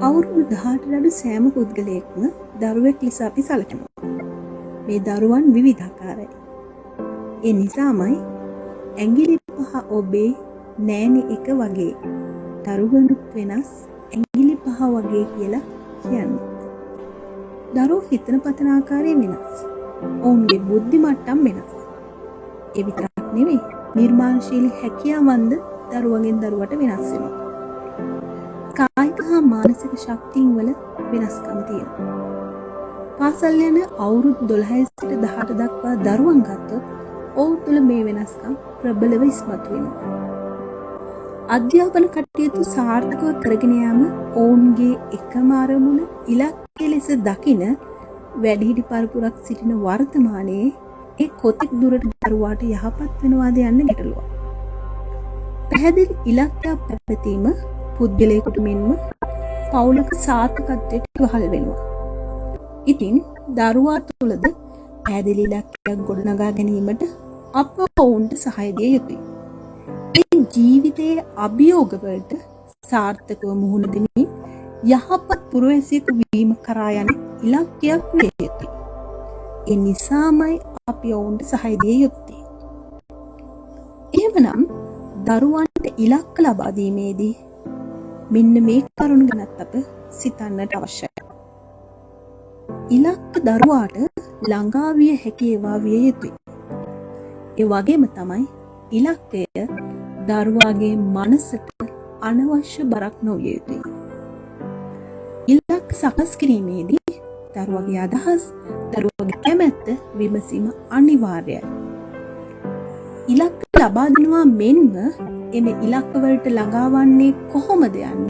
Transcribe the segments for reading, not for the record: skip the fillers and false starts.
අවුරුදු 18 අඩු සෑම පුද්ගලයෙක්ම දරුවෙක් ලෙස අපි සලකනවා. මේ දරුවන් විවිධාකාරයි. ඒ නිසාමයි ඇඟිලි පහ ඔබේ නෑනේ එක වගේ, දරුවනුත් වෙනස් ඇඟිලි පහ වගේ කියලා කියන්නේ. දරුවෝ හිතන පතන ආකාරය වෙනස්. ඔවුන්ගේ බුද්ධි මට්ටම් වෙනස්. ඒ විතරක් නෙවෙයි, නිර්මාණශීලී හැකියාවන්ද දරුවගෙන් දරුවට වෙනස් වෙනවා. කායික හා මානසික ශක්තීන් වල වෙනස්කම් තියෙනවා. පාසල් යන අවුරුදු 12 සිට 18 දක්වා දරුවන් ගත්තොත් ඔවුන් තුළ මේ වෙනස්කම් ප්‍රබලව ඉස්මතු වෙනවා. අධ්‍යාපන කටයුතු සාර්ථකව කරගෙන යාම ඔවුන්ගේ එකම අරමුණ, ඉලක්කය ලෙස දකින වැඩිහිටි පරපුරක් සිටින වර්තමානයේ ඒ කොතෙක් දුරට දරුවාට යහපත් වෙනවාද යන්න ගැටලුවක්. පැහැදිලි ඉලක්කයක් පැවතීම පුද්ගලයෙකුට මෙන්ම පවුලක සාර්ථකත්වයට ඉවහල් වෙනවා. ඉතින් දරුවා තුළද පැහැදිලි ඉලක්කයක් ගොඩනගා ගැනීමට අප ඔවුන්ට සහාය දිය යුතුයි. ඒ ජීවිතයේ අභියෝගවලට සාර්ථකව මුහුණ දෙමින් යහපත් පුරවැසියෙකු වීම කරා යන ඉලක්කයක් විය යුතුයි. ඒ නිසාමයි අපි ඔවුන්ට සහාය දිය යුත්තේ. එහෙමනම් දරුවන්ට ඉලක්ක ලබා දීමේදී මෙන්න මේ කරුණු ගැනත් අප සිතන්නට අවශ්‍යයි. ඉලක්ක දරුවාට ළඟා විය හැකි ඒවා විය යුතුයි. ඒ වගේම තමයි ඉලක්කය දරුවාගේ මනසට අනවශ්‍ය බරක් නොවිය යුතුයි. ඉලක්ක සකස් කිරීමේදී දරුවගේ අදහස්, දරුවගේ කැමැත්ත විමසීම අනිවාර්යයි. ඉලක්ක ලබා දෙනවා මෙන්ම එම ඉලක්කවලට ළඟාවන්නේ කොහොමද යන්න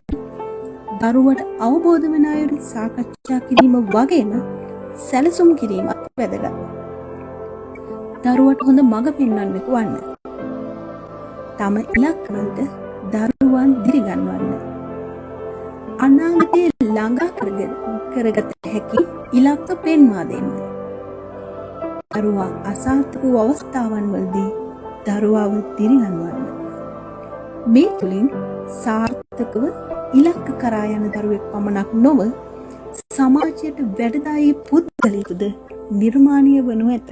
දරුවට අවබෝධ වන අයුරු සාකච්ඡා කිරීම වගේම සැලසුම් කිරීමත් වැදගත්. දරුවට හොඳ මඟ පෙන්වන්නෙකු වන්න. තම ඉලක්කවලට දරුවන් දිරිගන්වන්න. අනාගතයේ ළඟා කරගත හැකි ඉලක්ක පෙන්වා දෙන්න. දරුවා අසාර්ථක වූ අවස්ථාවන් වලදී දරුවාව දිරිගන්වන්න. මේ තුළින් සාර්ථකව ඉලක්ක කරා යන දරුවෙක් පමණක් නොව සමාජයට වැඩදායී පුද්ගලයෙකුද නිර්මාණය වනු ඇත.